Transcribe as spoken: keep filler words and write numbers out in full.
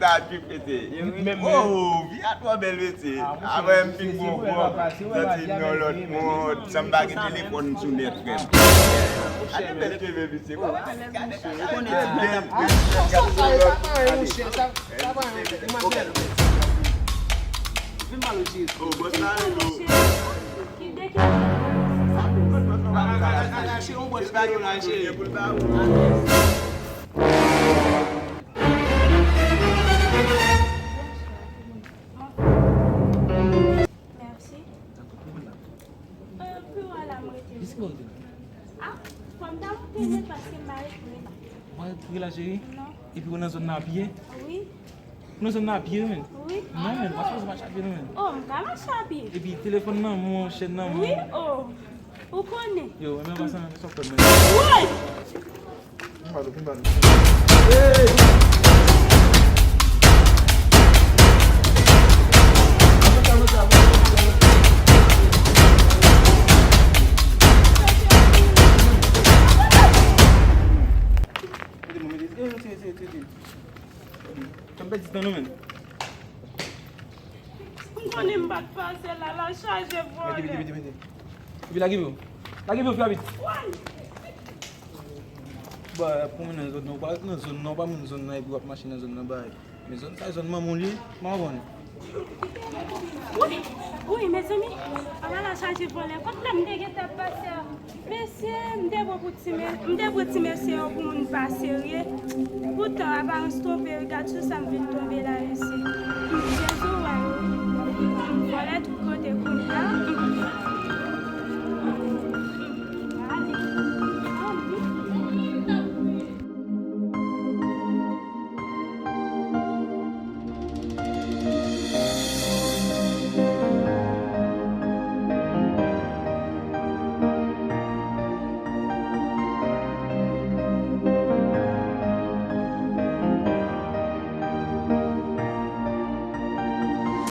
Sa trip mesye. Oh, vi a twò bèl mesye. Avè m fin bon bon. Santi m nan lòt mond. San m pa gen telefòn sou nèt frè m. Gade bèl cheve mesye. Gade bèl cheve. Vin pale w cheri. Oh, bòs la rele w. Ki de ki Cheri, on bòs la rele w la cheri. Mèsi. Euh, pou ala m rete. Jiska w rete la? Ah, fò m ta monte nèt paske m pa ret kouri la. Ou pa ret kouri la cheri? Non. Epi ou nan zòn nan a pye? Wi. Ou nan zòn nan a pye wi menm? Wi. Non menm, pa sipoze mache a pye non menm. Oh, m ka mache a pye. Epi telefòn nan men w, chèn nan men w. Wi, oh. Ou konnen. Yo, men pasan sa fè mwen. Woy! Vin ba nou, vin ba nou. Hey! Mete mwen, mete, eh, tire, tire, tire, tire. Tanpèt di tan nou menm. M konnen m pa t pase la, la chaje vòlè. Mete, mete, mete, mete. Epi lage pye w. Lage pye w pi rapid. Woy! Ba, pou mwen nan zòn nan, ou pa ret nan zòn nan, ou pa moun zòn nan, epi w ap mache nan zòn nan, bay. Men zòn sa, zòn manman w li, m pa konn. Wi, wi, mezanmi, ala la chaje vòlè. Kot la m te gentan pase a? Mesye, m te bon pou ti me-, m te pran ti mesye yo pou moun pa serye. Poutan, aparans twonpe, gad sou sa m vin tonbe la, mesye. Jezi, w wè, m vòlè tout kote kounye a, m